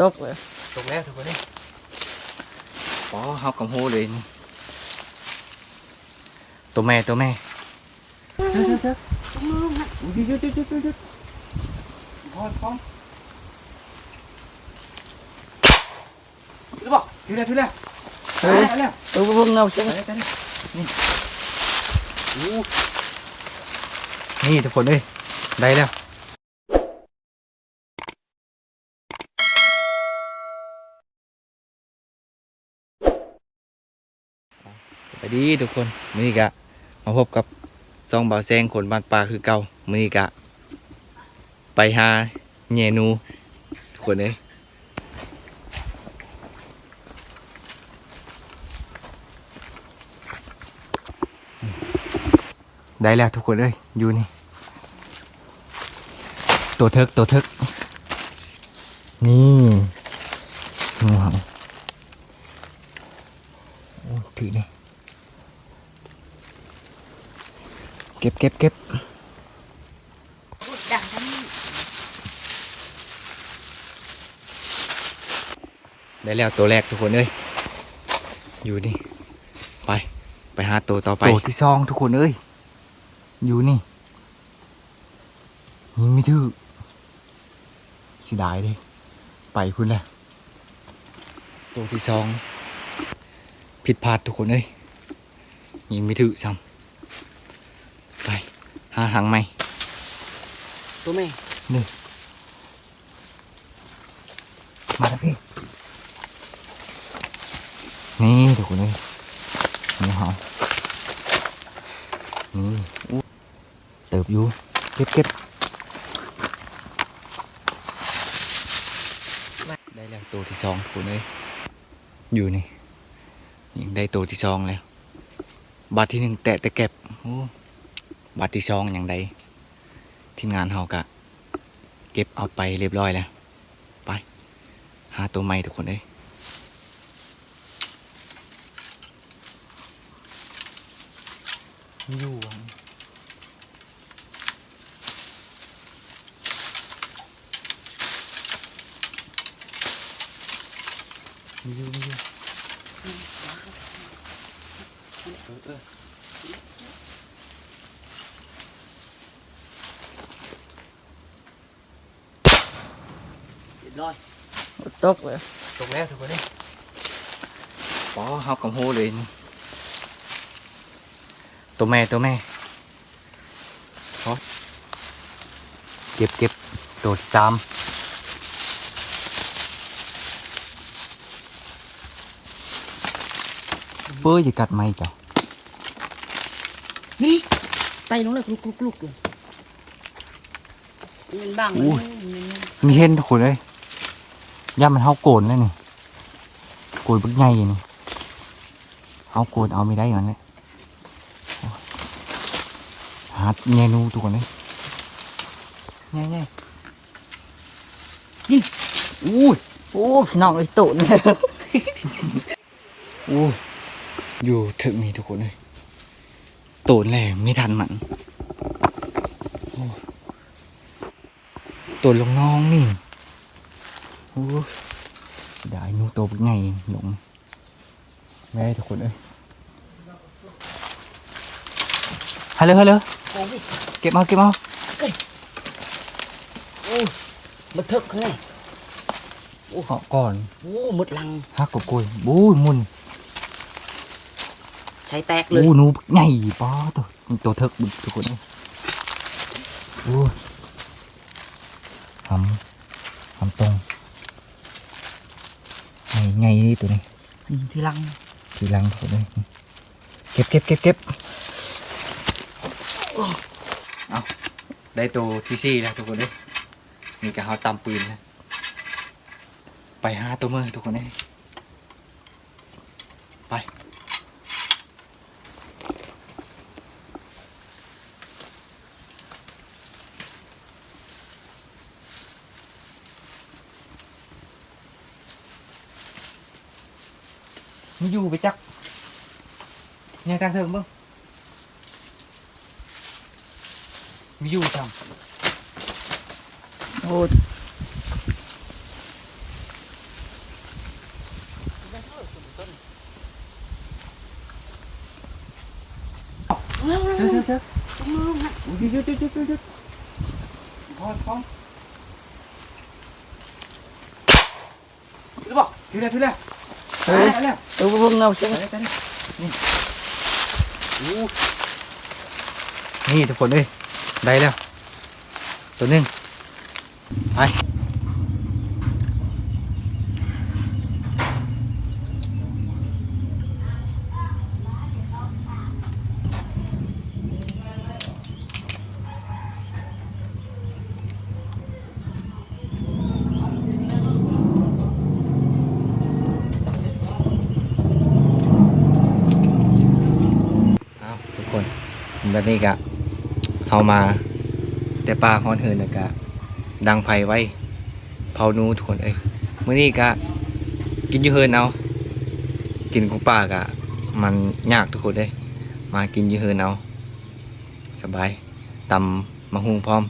ตกเลย ตกแล้วทุกคนเอ้ย ปอ เฮากำโฮเลยนี่ ตัวแม่ ตัวแม่ เสือ เสือ เสือ หยุด หยุด หยุด หยุด หยุด พอ พอ ถือบ่ ถือแล้ว ถือแล้ว เออ เอาแล้ว เออ เงา ไปเลย ไปเลย นี่ โอ้ นี่ทุกคนเอ้ย ได้แล้ว สบายดีทุกคน มื้อนี้ก็มาพบกับช่องบ่าวแซงคนบ้านป่าคือเก่า มื้อนี้ก็ไปหาแย่หนู ทุกคนเอ้ย ได้แล้วทุกคนเอ้ย อยู่นี่ ตัวเถิก ตัวเถิก นี่ งูเห่า โอ้ ถือนี่ เก็บ เก็บ เก็บ ได้แล้วตัวแรกทุกคนเอ้ย อยู่นี่ ไป ไปหาตัวต่อไป ตัวที่สองทุกคนเอ้ย อยู่นี่ ยิงไม่ถืก เสียดายเด้ ไปพุ้นแหละ ตัวที่สอง ผิดพลาดทุกคนเอ้ย ยิงไม่ถืกซ้ำ ไป หาหางใหม่ ตัวแม่ นี่ มาทางพี้ นี่ทุกคนเอ้ย นี่หอม นี่ อู้ เติบอยู่ เก็บ เก็บ ได้แล้วตัวที่สองทุกคนเอ้ย อยู่นี่ ยิงได้ตัวที่สองแล้ว บาดที่หนึ่งแตะแต่แก็บ โอ้ บาดที่สองยังได้ ทีมงานเฮากะเก็บเอาไปเรียบร้อยแล้ว ไป หาตัวใหม่ทุกคนเอ้ย อยู่ มีอยู่ มีอยู่ เออ เออ เรียบร้อย ตกเลย ตกแล้วทุกคนเอ้ย ปอ เฮากำโฮเลยนี่ ตัวแม่ ตัวแม่ โอ๊ย เก็บ เก็บ ตัวที่สาม เปิ้ย อย่ากัดไม้จ้ะ นี่ ไต่ลงเลยกรุกๆๆ อยู่ มันบัง โอ้ย มัน มัน มีเห็นทุกคนเอ้ย ย่านมันเฮาโกนแล้วนี่ โกนบักใหญ่นี่ เอาโกนเอาไม่ได้มันเลย หาแย่หนูทุกคนเอ้ย แย่ๆ นี่ อู้ย โอ้ พี่น้องเอ้ย โตน โอ้ อยู่เทิงนี่ทุกคนเอ้ย โตนแล้วไม่ทันมัน โอ้ โตนลงน้องนี่ โอ้ เสียดายหนูโตบักใหญ่ลง แม่ทุกคนเอ้ย ฮัลโหล ฮัลโหล โอ้ย เก็บเอา เก็บเอา เอ้ย โอ้ย มันเถิกแท้ โอ้ เกาะก่อน โอ้ หมดลัง ฮักกบกล้วย โอ้ย มุน ใช้แตกเลย โอ้ หนูใหญ่ ป๊าด ตัว ตัวเถิกบึกทุกคนเอ้ย โอ้ย หำ หำตรง ใหญ่ ใหญ่ตัวนี้ อืม ทีหลัง ทีหลังทุกคนเอ้ย เก็บ เก็บ เก็บ เก็บ เอา ได้ตัวที่สี่แล้วทุกคนเอ้ย นี่ก็เฮาตำปืนนะ ไปหาตัวเมือทุกคนเอ้ย ไป มันอยู่ไปจัก เนี่ย ทางเทิงเบิ่ง มีอยู่ซ้ำ โอ้ โอ้ ເສື້ອ ເສື້ອ ເສື້ອ ຢຸດ ຢຸດ ຢຸດ ຢຸດ ພໍ ພໍ ຖືແລ້ວ ຖືແລ້ວ ເອີ ໄດ້ແລ້ວ ເອີ ເບິ່ງເອົາ ໄດ້ແລ້ວ ໄດ້ແລ້ວ ນີ້ ໂອ້ ນີ້ທຸກຄົນເອີຍ ໄດ້ແລ້ວ ໂຕໜຶ່ງ ໄປ ອ້າວ ທຸກຄົນ ບັດນີ້ກະເຮົາມາແຕ່ປ່າຮອດເຮືອນ ແລ້ວກະດັງໄຟໄວ້ເຜົາໜູ ທຸກຄົນເອີຍ. ມື້ນີ້ກະກິນຢູ່ເຮືອນເອົາ ກິນຂອງປ່າກະມັນຍາກ ທຸກຄົນເອີຍ. ມາກິນຢູ່ເຮືອນເອົາ ສະບາຍ ຕຳໝາກຫຸ່ງພ້ອມ.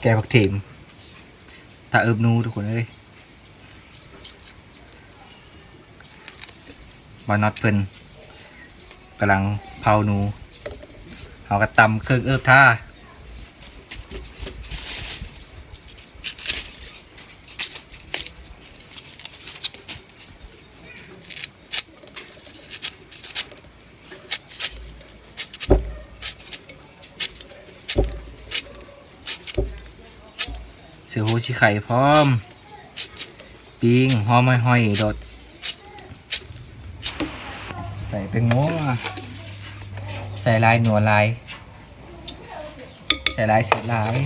ແກງຜັກເທມ ຖ້າເອິບໜູ ທຸກຄົນເອີຍ. ບ່າວນັອດເພິ່ນກຳລັງເຜົາໜູ ເຮົາກໍຕຳເຄື່ອງເອີບຖ້າ. ເສື້ອໂຮຊິໄຄພ້ອມ ປີ້ງຫອມຫອຍໆໂລດ. ໃສ່ແປ້ງນົວ ໃສ່ຫຼາຍນົວຫຼາຍ ໃສ່ຫຼາຍເສຍຫຼາຍ.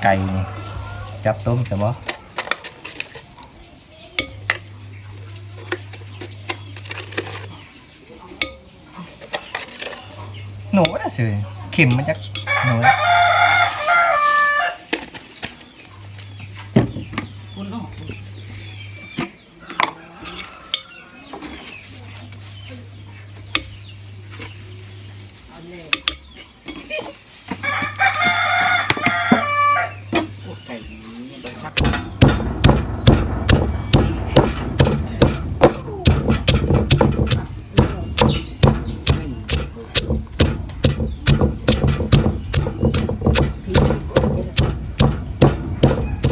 ໄກ່ນີ້ຈັບຕົ້ມຊະບໍ? ໂນນະຊື່ ເຂັມມາຈາກໂນນ.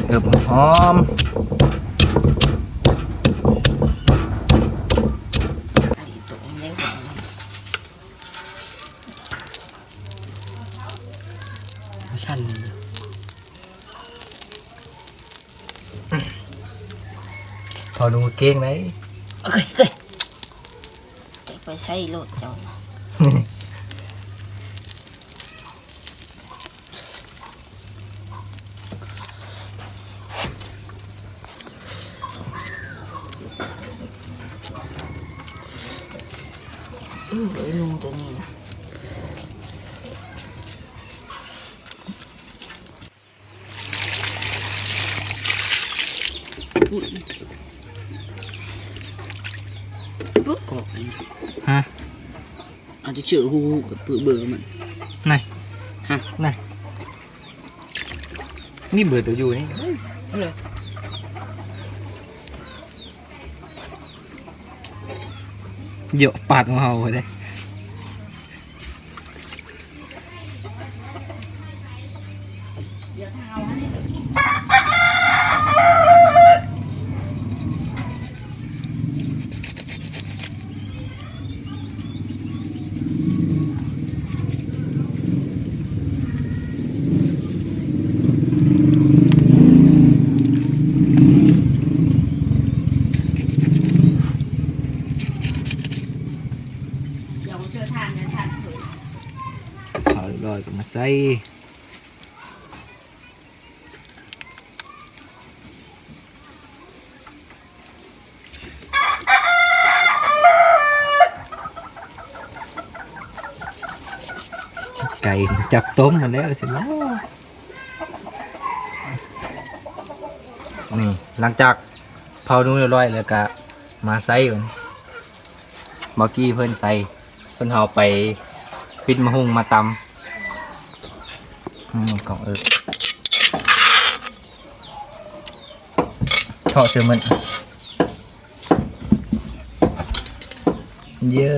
ເອີບຫອມ. ເຜົາໜູເກັ່ງໄດ໋. ເອີຍ ເອີຍ ໄປໃສ່ໂລດເຈົ້າ. ອື ໄອ້ໜູໂຕນີ້ນະ. ປຸບກອກ ຮະ? ອາດຈະເຊື່ອ ຮູ້ໆ ກັບເບີມັນ ນາຍ ຮະ? ນາຍ ນີ້ເບີໂຕຢູ່ນີ້ ເອີ ເຍາະປາດຂອງເຮົາໄວ້ເດ້. ເຜົາຮຽບຮ້ອຍກໍມາໃສ່ ໄກ່ຈັບຕົ້ມມາແລ້ວຊິເນາະ. ນີ້ ຫຼັງຈາກເຜົາໜູຮຽບຮ້ອຍແລ້ວກະມາໃສ່ມັນ. ເບົາກີ້ເພິ່ນໃສ່ ເພິ່ນເອົາໄປປິດໝາກຫຸ່ງມາຕຳ. ອືມ ຂອງເອີ ເທາະເຊື່ອມັນ ເຢີ.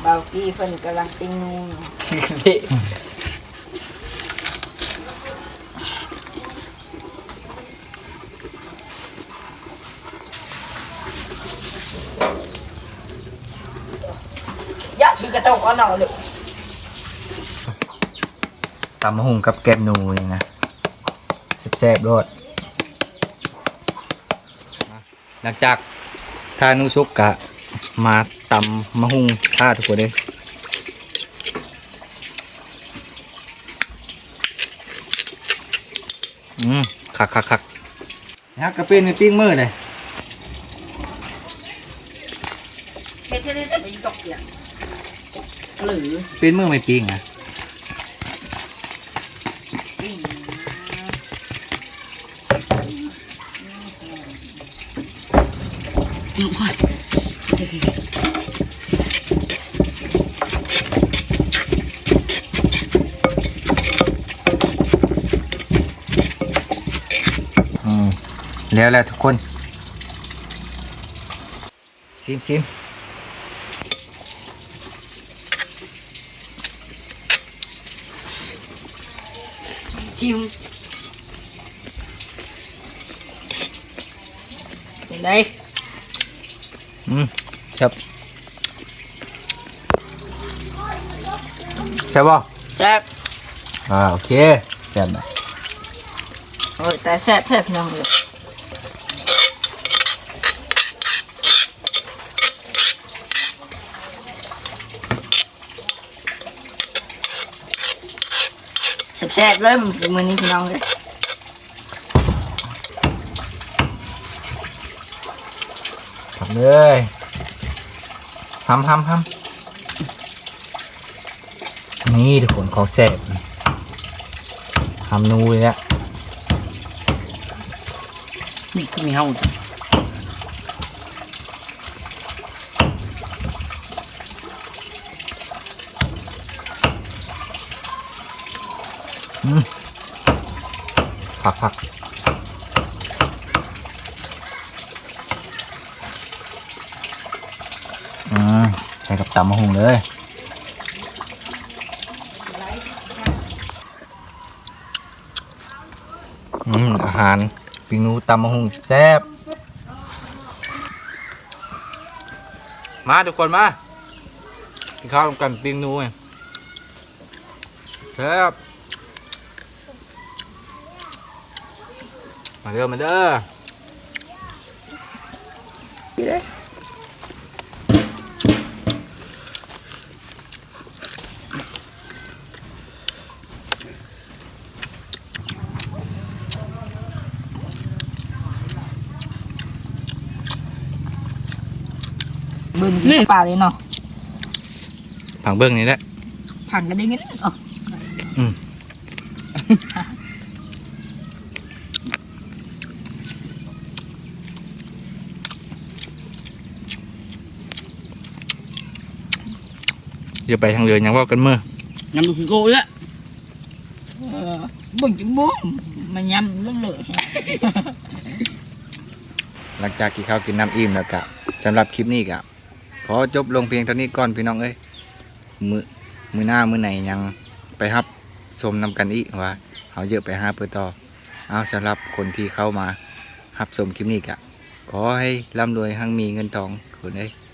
ເບົາກີ້ເພິ່ນກຳລັງປີ້ງໜູ. ຢ່າຖືກະຕົກເອົາເນາະລູກ. ຕຳໝາກຫຸ່ງກັບແກບໜູນີ້ນະ ແຊບໆໂລດ. ຫຼັງຈາກຖ້າໜູສຸກກະມາຕຳໝາກຫຸ່ງຖ້າ ທຸກຄົນເອີຍ. ອືມ ຄັກໆໆ. ຮັກກະເປັນແມ່ປີ້ງມື້ເດ້ ເຮັດເຮັດເຮັດໄປຕອກເກືອ ຫຼື ເປັນມື້ແມ່ປີ້ງນະ. ອືມ ແລ້ວແຫຼະທຸກຄົນ. ຊີມ ຊີມ ຊີມ ເປັນໃດ? ອືມ ແຊບ ແຊບບໍ່? ແຊບ. ອ່າ ໂອເຄ ແຊບນະ. ໂອ້ຍ ຕາຍ ແຊບແທ້ພີ່ນ້ອງເອີຍ. ແຊບໆເລີຍມື້ນີ້ພີ່ນ້ອງເອີຍ. ເອົາເລີຍ ຫຳໆໆ. ນີ້ທຸກຄົນ ຂອງແຊບ ຫຳໜູນີ້ແຫຼະ. ມີຄືມີເຮົາ. ອືມ ຜັກໆ. ອືມ ໃສ່ກັບຕຳໝາກຫຸ່ງເລີຍ. ອືມ ອາຫານ ປີ້ງໜູ ຕຳໝາກຫຸ່ງແຊບໆ. ມາທຸກຄົນມາ ກິນເຂົ້ານຳກັນ ປີ້ງໜູ ແຊບ. ມາເດີ ມາເດີ. ເບິ່ງ ນີ້ ປາເລີຍເນາະ ຜັງເບິ່ງນີ້ແຫຼະ ຜັງກະໄດ້ເງິນ. ອືມ. ຢ່າໄປທາງເດີ ຍັງເວົ້າກັນເມີ້ ຍັງບໍ່ຄືໂກເອີຍ. ເອີ ເບິ່ງຈະບໍ່ ມາຍຳເລີຍ. ຫຼັງຈາກກິນເຂົ້າກິນນ້ຳອີ່ມແລ້ວກະ ສຳລັບຄລິບນີ້ກະ ຂໍຈົບລົງພຽງເທົ່ານີ້ກ່ອນພີ່ນ້ອງເອີຍ. ມື້ ມື້ໜ້າມື້ໃນຍັງໄປຮັບຊົມນຳກັນອີກ ວ່າເຮົາຈະໄປຫາເປີ່ຕໍ່. ເອົາ ສຳລັບຄົນທີ່ເຂົ້າມາຮັບຊົມຄລິບນີ້ກະ ຂໍໃຫ້ລ່ຳລວຍຮັ່ງມີເງິນທອງ ຄົນເອີຍ.